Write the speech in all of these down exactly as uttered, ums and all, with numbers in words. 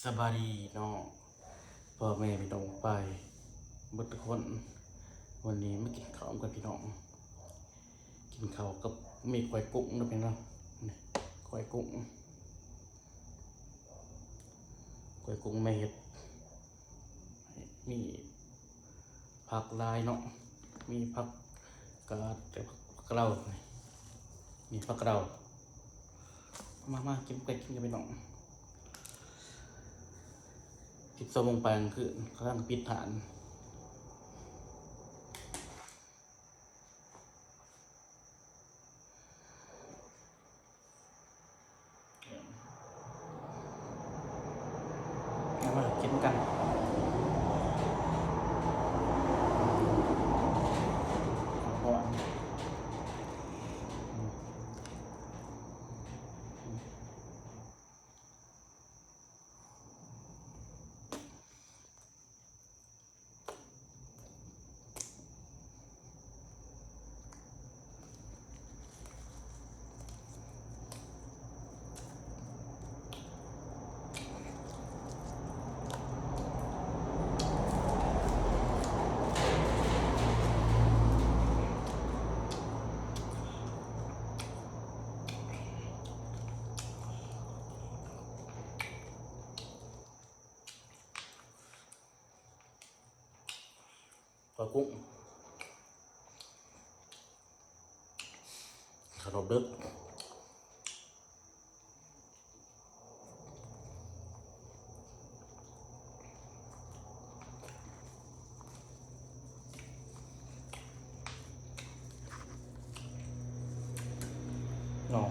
สบายดีเนาะ พ่อแม่พี่น้องไปเบิดทุกคน วันนี้มากินข้าวกับพี่น้อง กินข้าวกับมีก้อยกุ้งนะพี่น้อง นี่ก้อยกุ้ง ก้อยกุ้งแม่เฮ็ด มีผักหลายเนาะ มีผักกาด ผักกะเหล่า มีผักกะเหล่า มา มากินไปกินกันพี่น้อง สิบสองโมงไปกลางคืนกำลังปิดทาน เอามากินกันก่อน ปลากุ้ง ขนมดึก เนาะ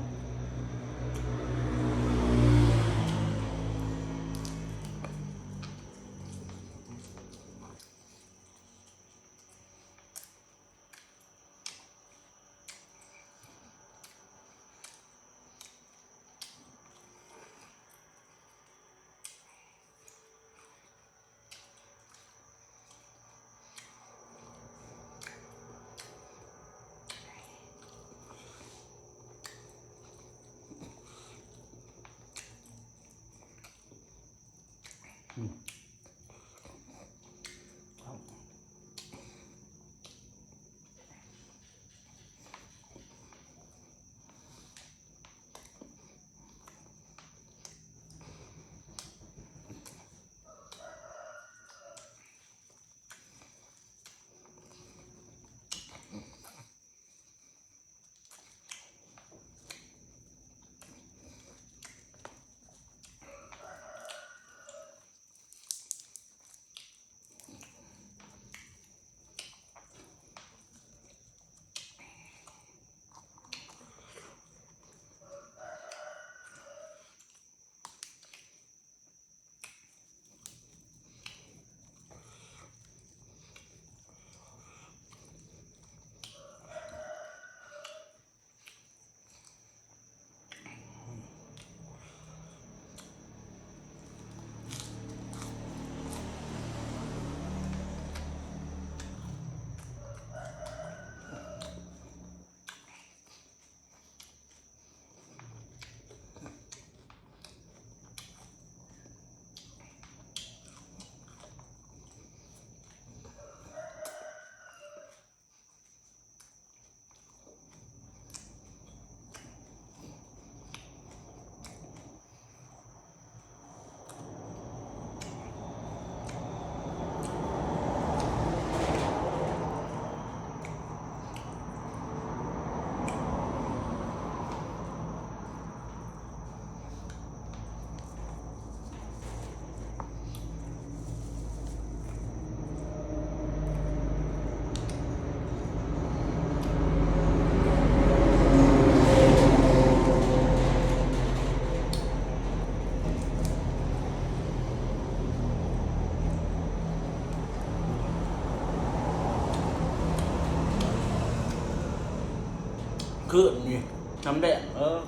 คือนี่น้ำแดง เออ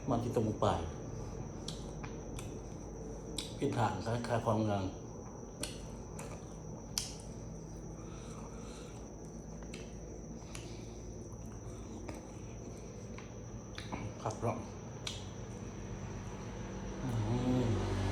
มันที่ตรงไป ผิดทาง ขาย ขายของงาน ครับเนาะ อืม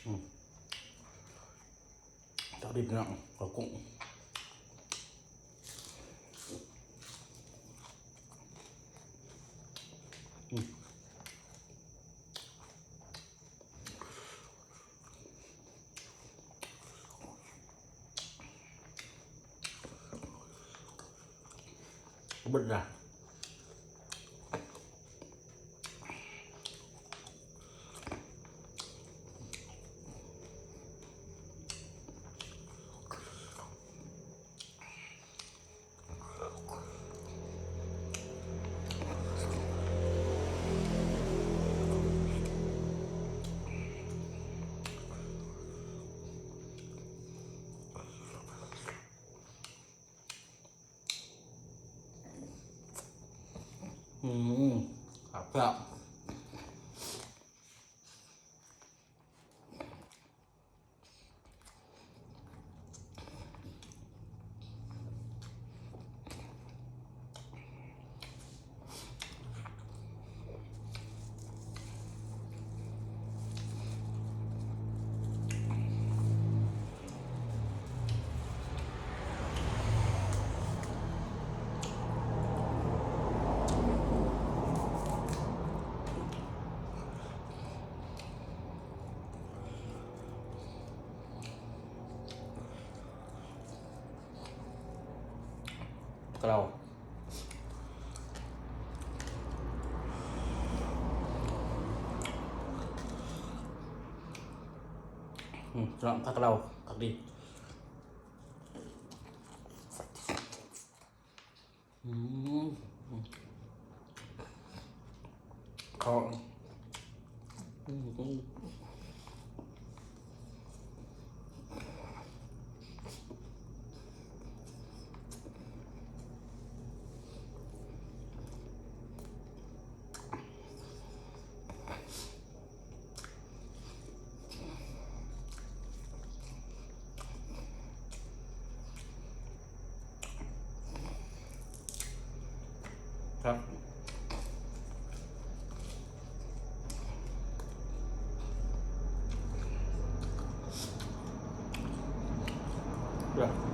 อืม ตักดิบเนาะ กับกุ้ง อืม เบิดละ อืม ครับ ครับ เกลา อืม สำหรับผักกะเพรา ผักดิบ อืม ขอ อืม อืม ครับ เดี๋ยว